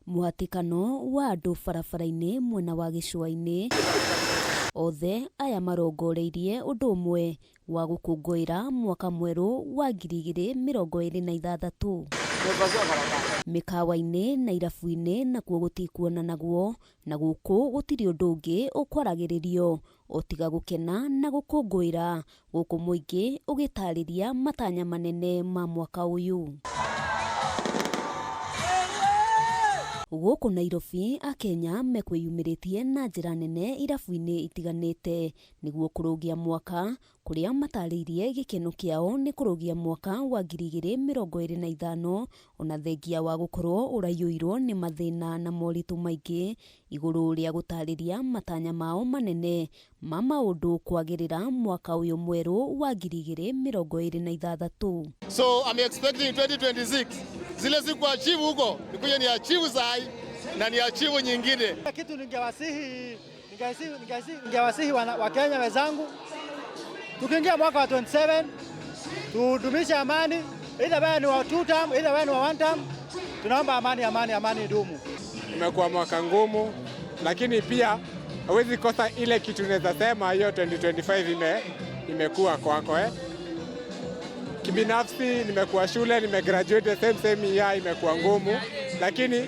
Mũhatĩkano wa andũ barabara-inĩ mwena wa gĩcũa-inĩ, othe aya marongoreirie ũndũ ũmwe wa gũkũngũĩra mwaka mwerũ wa 2026. Mĩkawa-inĩ na irabu-inĩ nakuo gũtikuonanagwo, na gũkũ gũtirĩ ũndũ ũngĩ ũkwaragĩrĩrio o tiga gũkena na gũkũngũĩra, gũkũ mũingĩ ũgĩtarĩria matanya manene ma mwaka ũyũ. Gũkũ Nairobi, Akenya mekwĩyumĩrĩtie na njĩra nene irabu-inĩ itiganĩte nĩguo kũrũgia mwaka, kũrĩa matarĩirie gĩkeno kĩao nĩ kũrũgia mwaka wa 2025 ona thengia wa gũkorwo ũraiyũirwo nĩ mathĩna na moritũ maingĩ igũrũ rĩa gũtarĩria matanya mao manene ma maũndũ kwagĩrĩra mwaka ũyũ mwerũ wa 2026. So I'm expecting 2026 zile siku achieve huko nikuje ni achieve sai na ni achieve nyingine. Kitu ningewasihi Wakenya wenzangu, tukiingia mwaka wa 27 tudumishe amani, either wewe ni wa two term, either wewe ni wa one term. Tunaomba amani, amani, amani idumu. Imekuwa mwaka ngumu, lakini pia hawezi kosa ile kitu naweza sema hiyo 2025 imekuwa kwako. Kibinafsi nimekuwa shule, nimegraduate the same same year, imekuwa ngumu, lakini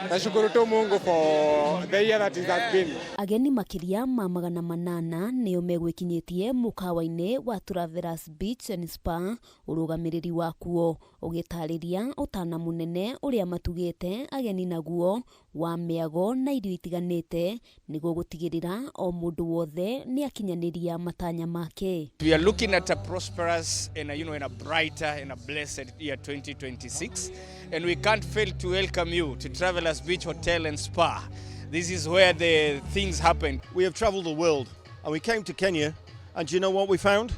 nashukuru tu Mungu for the year that it has been. Ageni makĩria ma 800 nĩo megwĩkinyĩtie mũkawa-inĩ wa Travelers Beach and Spa, ũrũgamĩrĩri wakuo ũgĩtarĩria ũtana mũnene ũrĩa matugĩte ageni naguo wa mĩago na irio itiganĩte nĩguo gũtigĩrĩra o mũndũ wothe nĩakinyanĩria matanya make. We are looking at a prosperous and a brighter and a blessed year 2026, and we can't fail to welcome you to Travelers Beach Hotel and Spa. This is where the things happen. We have traveled the world and we came to Kenya, and do you know what we found?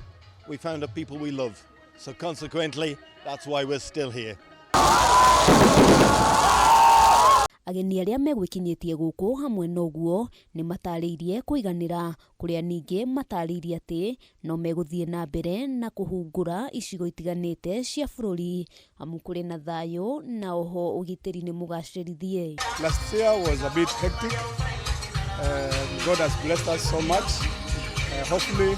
We found the people we love. So consequently, that's why we're still here. Ageni arĩa megwĩkinyĩtie gũkũ hamwe noguo nĩ matarĩirie kũiganĩra, kũrĩa ningĩ matarĩirie atĩ no megũthiĩ na mbere na kũhungũra icigo itiganĩte cia bũrũri amu kũrĩ na thayũ na oho ũgitĩri nĩ mũgacĩrithie. Last year was a bit hectic. God has blessed us so much. Hopefully,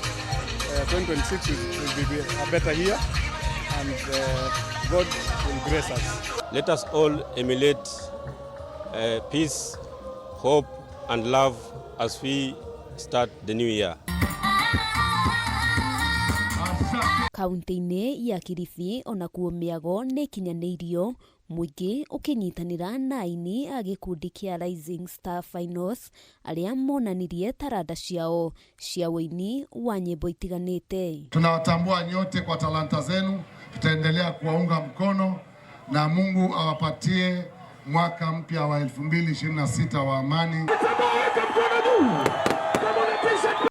2026 will be a better year, and God will grace us. Let us all emulate peace, hope, and love as we start the new year. Kaunti-inĩ ya Kilifi onakuo mĩago nĩ ĩkinyanĩirio, mũingĩ ũkĩnyitanĩra na aini a gĩkundi kĩa Rising Star Finals arĩa monanirie taranda ciao cia ũini wa nyĩmbo itiganĩte. Tunawatambua nyote kwa talanta zenu, tutaendelea kuwaunga mkono na Mungu awapatie mwaka mpya wa 2026 wa amani.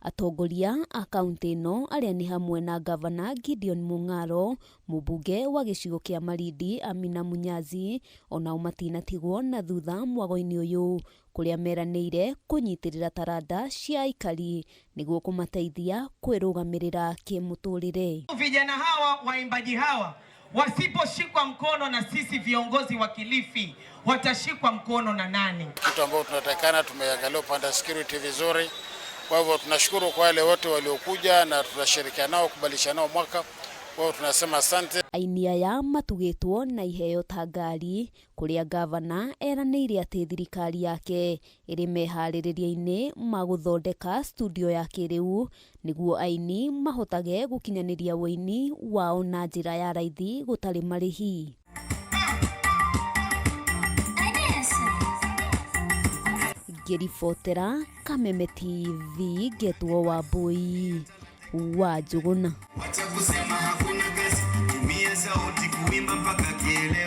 Atongoria a kaunti ĩno arĩa nĩ hamwe na Gavana Gideon Mung'aro, mũmbunge wa gĩcigo kĩa Malindi Amina Munyazi, onao matinatigwo na thutha mwago-inĩ ũyũ, kũrĩa meranĩire kũnyitĩrĩra taranda cia aikari nĩguo kũmateithia kwĩrũgamĩrĩra kĩmũtũrĩre. Vijana hawa, waimbaji hawa wasiposhikwa mkono na sisi viongozi wa Kilifi, watashikwa mkono na nani? Kitu ambacho tunatakana, tumeangalia upande wa security vizuri. Kwa hivyo tunashukuru kwa wale wote waliokuja na tunashirikiana nao kubadilisha nao mwaka. Kwa hivyo tunasema asante. Aini aya matugĩtwo na iheo ta ngari, kũrĩa gavana eranĩire atĩ thirikari yake ĩrĩ meharĩrĩria-inĩ ma gũthondeka studio ya kĩrĩu nĩguo aini mahotage gũkinyanĩria ũini wao na njĩra ya raithi gũtarĩ marĩhi. Ngĩribotera Kameme TV ngetwo Wambui wa Njũgũna. Wacha kusema hakuna kazi, tumia sauti kuimba mpaka kielewe.